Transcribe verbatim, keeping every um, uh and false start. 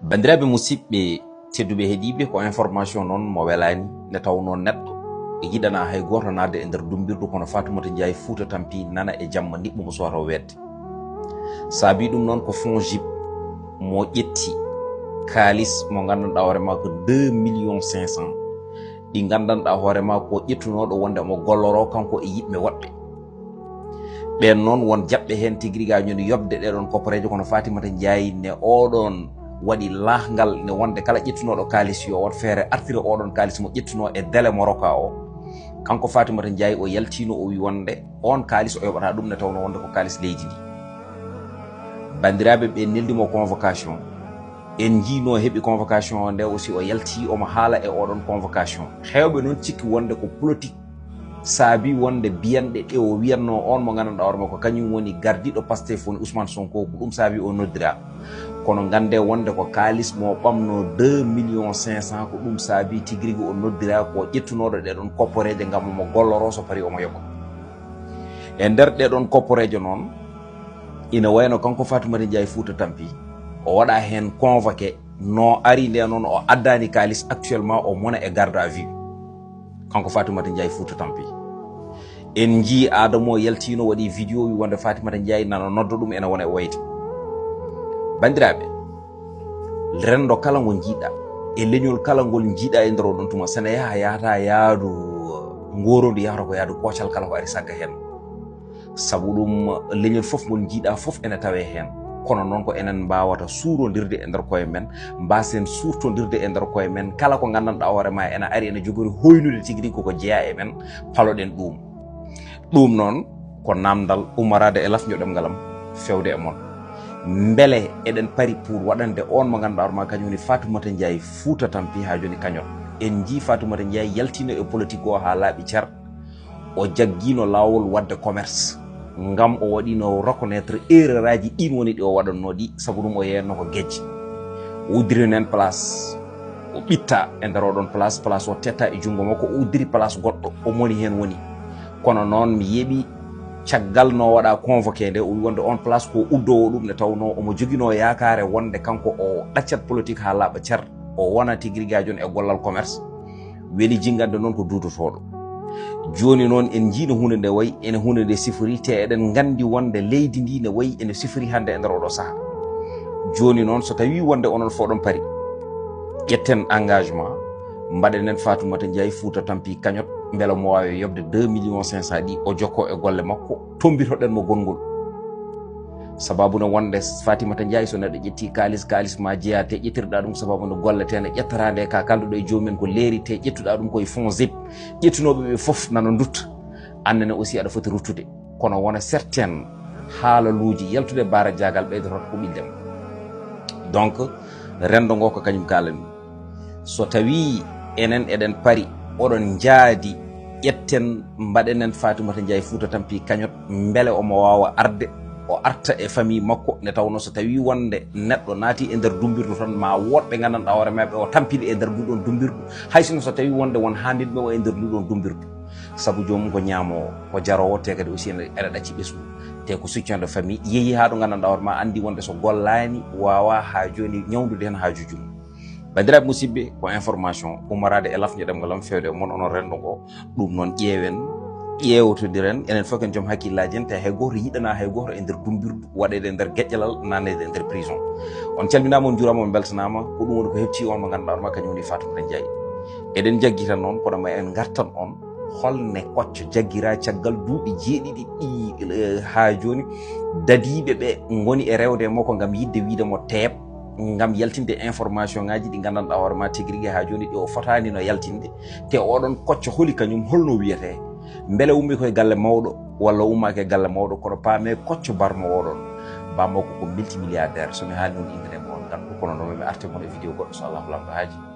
Banndiraaɓe musidɓe tedduɓe heɗiiɓe, ko information noon mo welaani, nde tawnoo neɗɗo e yiɗana hay gooto naatde e nder dummbirdu, kono Fatoumata Ndiaye Fouta Tampi nana e jamma niɓɓu mo suwata o weetde. Saabii ɗum noon ko FONGIP mo ƴetti kaalis mo nganndanɗaa hoore maa ko deux millions cinq cents, ɗi nganndanɗaa hoore maa ko ƴettunooɗo wonde omo golloroo kanko e yiɗɓe woɗɓe. Ɓeen noon won jaɓɓe heen tigi rigi haa jooni yoɓde ɗee ɗoon kopporeeje, kono Faatimata Njaay ne oo ɗoon waɗi laahngal ne wonde kala ƴettunooɗo kaalis yo waɗ feere artira oo ɗoon kaalis mo ƴettunoo e délai mo rokaa o. Kanko Faatimata Njaay o yaltiino o wi wonde oon kaalis o yoɓataa ɗum nde tawnoo wonde ko kaalis leydi ndi. Banndiraaɓe ɓe neldi mo convocation. En njiinoo heɓi convocation o nde aussi o yalti omo haala e oo ɗoon convocation. Heewɓe noon cikki wonde ko politique saabii wonde biyanɗe ɗe o wiyatnoo oon mo nganndanɗaa hoore makko kañum woni gardiiɗo Pastef woni Ousmane Sonko, ko ɗum saabii o noddiraa. Kono nganndee wonde ko kaalis mo ɓamnoo deux millions cinq cents, ko ɗum saabii tigi rigi o noddiraa ko ƴettunooɗo ɗee ɗoon kopporeeje ngam omo golloroo so parii omo yoɓa. E nder ɗee ɗoon kopporeeje noon, ina wayno kanko Fatoumata Ndiaye Fouta Tampi, o waɗaa heen convoqué, no ari nde noon o addaani kaalis, actuellement o mona e garde à vue. Kanko Fatoumata Ndiaye Fouta Tampi. En njii Adama o yaltiino waɗi vidéo wi wonde Fatoumata Ndiaye nana nodda ɗum ena wona e wayde. Banndiraaɓe, renndo kala ngo njiiɗa, e leñol kala ngol njiiɗa e nder oɗon tuma, sene yaha yahata yaadu ngoroodu yahata ko yaadu koocal kala ko ari sagga heen. Sabu ɗum leñol fof ngol njiiɗa fof ene tawee heen. Kono noon ko enen mbaawata suurondirde e nder koye men, mbaasen suurtondirde e nder koye men. Kala ko nganndanɗaa hoore ma ena ari ene jogori hoynude tigi rigi koko jeyaa e men, paloɗen ɗum. Ɗum noon ko naamndal ummaraade e lafnjo ɗemngal am fewde e mon. Mbele eɗen pari pour waɗande oon mo nganndanɗaa hoore ma kañum woni Fatoumata Ndiaye Fouta Tampi haa jooni kañot. En njii Fatoumata Ndiaye yaltiino e politique o haa laaɓi cer. O jaggiino laawol waɗde commerce ngam o waɗiino reconnaître erreur aji ɗiin woni ɗi o waɗannoo ɗi, sabu ɗum o yeeyatnoo ko gejje. O uddiri heen place, o ɓitta e nder oɗon place, place o tetta e junngo makko, o uddiri place goɗɗo, o moni heen woni. Kono noon mi yeeɓi caggal no waɗa convoqué nde, o wi wonde on place ko uddoowo ɗum nde tawnoo omo joginoo yaakaare wonde kanko o ɗaccat politique haa laaɓa cer, o wona tigi rigi haa jooni e gollal commerce. Weli jingande noon ko duudotooɗo. Jooni noon en njiino huunde nde wayi, ene huunde nde sifori, te eɗen nganndi wonde leydi ndi ne wayi ene sifori hannde e nder oɗo saha. Jooni noon so tawi wonde onon fof ɗon pari, ƴetten engagement, mbaɗenen Fatoumata Ndiaye Fouta Tampi cagnotte, mbela mo waawi yoɓde deux millions cinq cents ɗi, o jokko e golle makko, tombitoɗen mo gonngol. Sababu ne wonde Fatimata Ndiaye so neɗɗo ƴetti kaalis, kaalis ma jeyaa te ƴettirɗa ɗum, sababu nde golle te ne ƴettata nde ka kalduɗo e joomum en ko leeri te ƴettuɗa ɗum koye FONGIP, ƴettunooɓe ɓe fof nana ndutta. Annene aussi aɗa foti ruttude. Kono wona certaine haalaluuji yaltude baara jaagal ɓeydototo ko ɓillem. Donc, renndo ngo ko kañum kaalami. So tawii enen eɗen pari, oɗon njaadi, ƴetten, mbaɗenen Fatimata Ndiaye Fouta Tampi cagnotte, mbele omo waawa arde, o arta e famille makko, nde tawnoo so tawii wonde neɗɗo naati e nder dummbirdu tan, ma wood ɓe nganndanɗaa hoore maɓɓe o tampini e nder nduɗon dummbirdu, hay sinno so tawii wonde won haandiiɗo ɓe o e nder nduɗon dummbirdu. Sabu joomum ko ñaamoowo, ko jaroowo, te kadi aussi ene, ene ɗacci ɓesngu, te ko soutien de famille, yehi haa ɗo nganndanɗaa hoore ma anndi wonde so gollaani, waawaa haa jooni ñawndude heen haajuuji mum. Banndiraaɓe musidɓe, ko information ummaraade e lafnjo ɗemngal am fewde e mon, onon renndo ngo. Ɗum noon ƴeewen, ƴeewtondiren, enen fof ken joom hakkillaaji en, te hay gooto yiɗanaa hay gooto e nder dummbirdu, waɗeede e nder geƴƴalal, naneede e nder prison. On calminaama, on njuuraama, on mbeltanaama. Ko ɗum woni ko heɓtii on mo ngannduɗaa hoore ma kañum woni Fatimata Ndiaye. Eɗen jaggita noon, kono ma en ngartan on holne Kocco jaggiraa caggal duuɓi jeeɗiɗi ɗi, eh, haa jooni dadiiɓe ɓe ngoni e rewde e makko ngam yiɗde wiyde mo teep, ngam yaltinde information ŋaaji ɗi nganndanɗaa hoore ma tigi rigi haa jooni ɗi o fotaani no yaltinde. Te oɗon Kocco holi kañum, holno wiyetee? Mbele ummii koye galle mawɗo walla ummaaki e galle mawɗo, kono paamee Kocco Barma oɗon. Bammakko ko multimilliardaire, so mi haalii on innde nde mo on nganndu, kono noon mi arte mon e vidéo goɗɗo so Allahu Laamɗo haaji.